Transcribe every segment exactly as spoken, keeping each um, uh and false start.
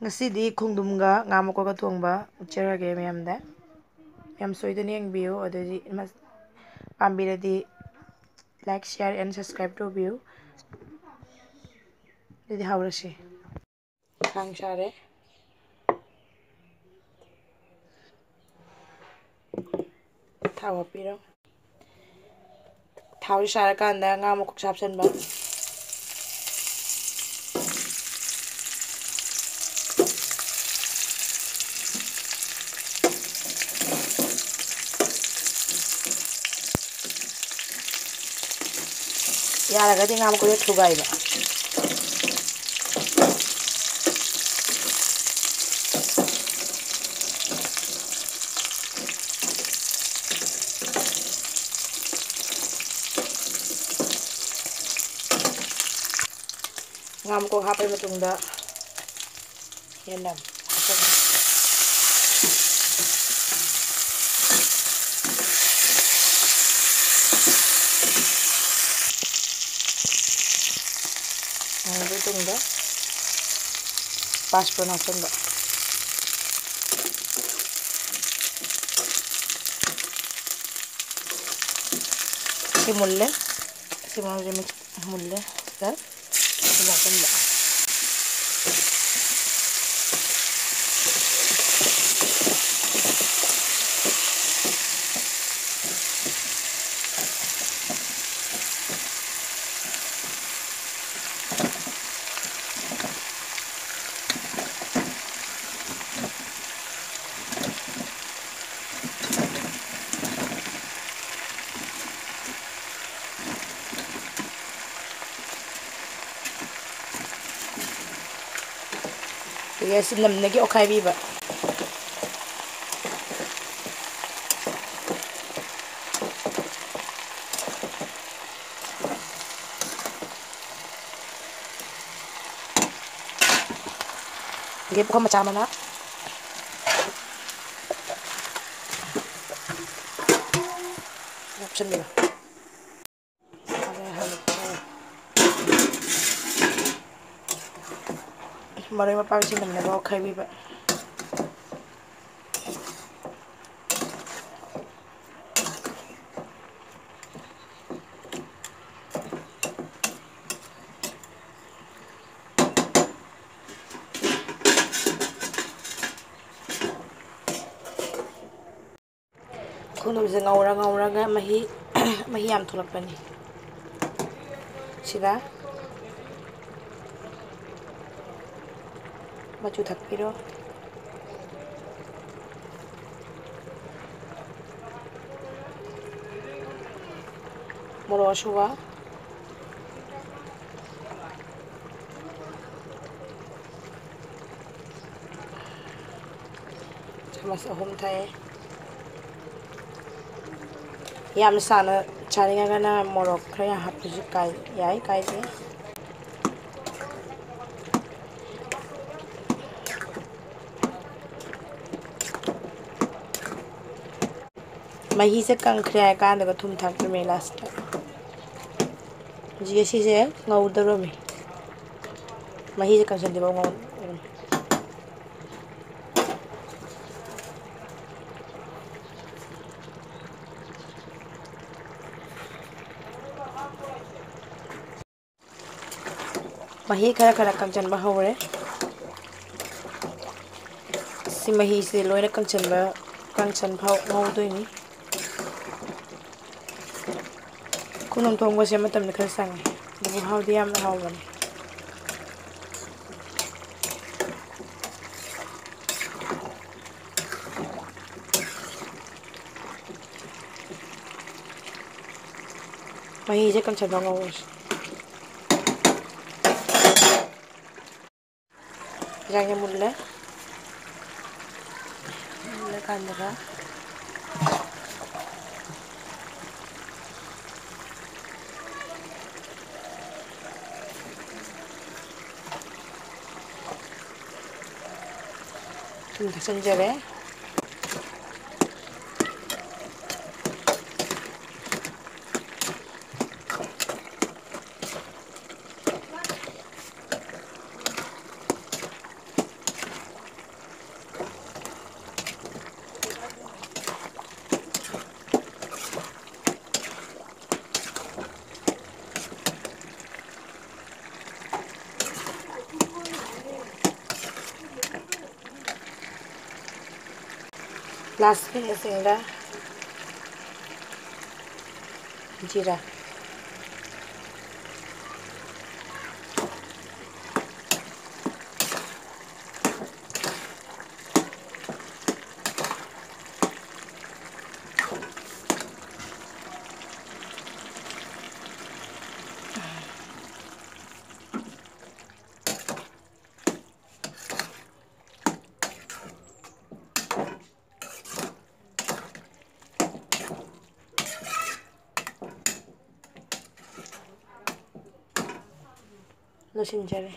ꯉꯁꯤꯗꯤ ꯈꯣꯡꯗ꯭ꯔꯨꯝꯒ ꯉꯥ ꯃꯀꯣꯛꯀ ꯊꯣꯡꯕ ꯎꯠꯆꯔꯒꯦ ꯃꯌꯥꯝꯗ꯫ ꯃꯌꯥꯝ ꯁꯣꯏꯗꯅ ꯌꯦꯡꯕꯤꯌꯨ꯫ ꯑꯗꯨꯗꯤ ꯃꯁ-, ꯄꯥꯝꯕꯤꯔꯗꯤ like, share and subscribe ꯇꯧꯕꯤꯌꯨ꯫ ꯑꯗꯨꯗꯤ ꯍꯧꯔꯁꯤ꯫ ꯈꯥꯡ ꯁꯥꯔꯦ꯫ ꯊꯥꯎ ꯍꯥꯞꯄꯤꯔꯣ꯫ ꯊꯥꯎꯁꯤ ꯁꯥꯔꯀꯥꯟꯗ ꯉꯥ ꯃꯀꯨꯞꯁꯦ ꯍꯥꯞꯆꯤꯟꯕ꯫ ꯌꯥꯔꯒꯗꯤ ꯉꯥ ꯃꯀꯨꯞꯁꯦ ꯊꯨꯒꯥꯏꯕ꯫ ꯉꯥ ꯃꯀꯣꯛ ꯍꯥꯞꯄ ꯃꯇꯨꯡꯗ ꯌꯦꯅꯝ ꯍꯥꯞꯆꯤꯟꯕ꯫ ꯉꯧꯔꯕ ꯃꯇꯨꯡꯗ ꯄꯥꯁꯄꯣꯔꯟ ꯍꯥꯞꯆꯤꯟꯕ꯫ ꯁꯤ ꯃꯨꯜꯂꯦ꯫ ꯁꯤ ꯃꯔꯨꯁꯦ ꯃꯤꯛꯁ ꯃꯨꯜꯂꯦ꯫ ꯁꯤꯗ ꯁꯤ ꯍꯥꯞꯆꯤꯟꯕ꯫ ꯑꯗꯒꯤ ꯑꯁꯤ ꯅꯝꯅꯒꯤ ꯑꯣꯠꯈꯥꯏꯕꯤꯕ꯫ ꯑꯗꯒꯤ ꯄꯨꯈꯝ ꯃꯆꯥ ꯑꯃꯅ ꯍꯥꯞꯆꯤꯟꯕꯤꯔꯣ꯫ ꯃꯔꯣꯏ ꯃꯄꯥꯡꯁꯤ ꯅꯝꯅꯕ ꯈꯥꯏꯕꯤꯕ꯫ ꯈꯣꯡꯗ꯭ꯔꯨꯝꯁꯦ ꯉꯧꯔ ꯉꯧꯔꯒ ꯃꯍꯤ, ꯃꯍꯤ ꯌꯥꯝ ꯊꯣꯛꯂꯛꯄꯅꯤ꯫ ꯁꯤꯗ ꯃꯆꯨ ꯊꯥꯛꯄꯤꯔꯣ꯫ ꯃꯣꯔꯣꯛ ꯑꯁꯨꯕ ꯆꯥꯃꯁ ꯑꯍꯨꯝ ꯊꯥꯛꯑꯦ꯫ ꯌꯥꯝ ꯁꯥꯅ ꯆꯥꯅꯤꯡꯉꯒꯅ ꯃꯣꯔꯣꯛ ꯈꯔ ꯌꯥꯝ ꯍꯥꯞꯄꯁꯨ ꯀꯥꯏ-, ꯌꯥꯏ, ꯀꯥꯏꯗꯦ꯫ ꯃꯍꯤꯁꯦ ꯀꯪꯈ꯭ꯔꯦ ꯍꯥꯏ ꯀꯥꯟꯗꯒ ꯊꯨꯝ ꯊꯥꯛꯇꯣꯏꯅꯦ ꯂꯥꯁꯇ꯫ ꯍꯧꯖꯤꯛ ꯑꯁꯤꯁꯦ ꯉꯧꯗꯧꯔꯝꯃꯤ꯫ ꯃꯍꯤꯁꯦ ꯀꯪꯁꯟꯗ꯭ꯔꯤꯐꯥꯎ ꯉꯧ-, ꯃꯍꯤ ꯈꯔ ꯈꯔ ꯀꯪꯁꯤꯟꯕ ꯍꯧꯔꯦ꯫ ꯁꯤ ꯃꯍꯤꯁꯦ ꯂꯣꯏꯅ ꯀꯪꯁꯤꯟꯕ, ꯀꯪꯁꯤꯟ ꯐꯥꯎ ꯉꯧꯗꯣꯏꯅꯤ꯫ ꯈꯨꯅꯨ ꯊꯣꯡꯕꯁꯦ ꯃꯇꯝꯗꯤ ꯈꯔ ꯆꯪꯉꯦ, ꯑꯗꯨꯕꯨ ꯍꯥꯎꯗꯤ ꯌꯥꯝꯅ ꯍꯥꯎꯕꯅꯤ꯫ ꯃꯍꯤꯁꯦ ꯀꯪꯁꯟꯕ ꯉꯧꯔꯁꯤ꯫ ꯌꯦꯟꯁꯥꯡꯁꯦ ꯃꯨꯜꯂꯦ꯫ ꯃꯨꯜꯂꯀꯥꯟꯗꯒ ꯊꯨꯝ ꯊꯥꯛꯆꯟꯖꯔꯦ꯫ Last finishing ꯗ ꯖꯤꯔꯥ꯫ ꯂꯣꯏꯁꯤꯟꯖꯔꯦ꯫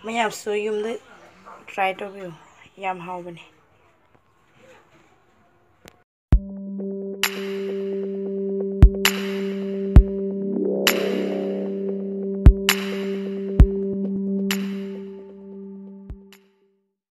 ꯃꯌꯥꯝꯁꯨ ꯌꯨꯝꯗ try ꯇꯧꯕꯤꯌꯨ, ꯌꯥꯝ ꯍꯥꯎꯕꯅꯤ꯫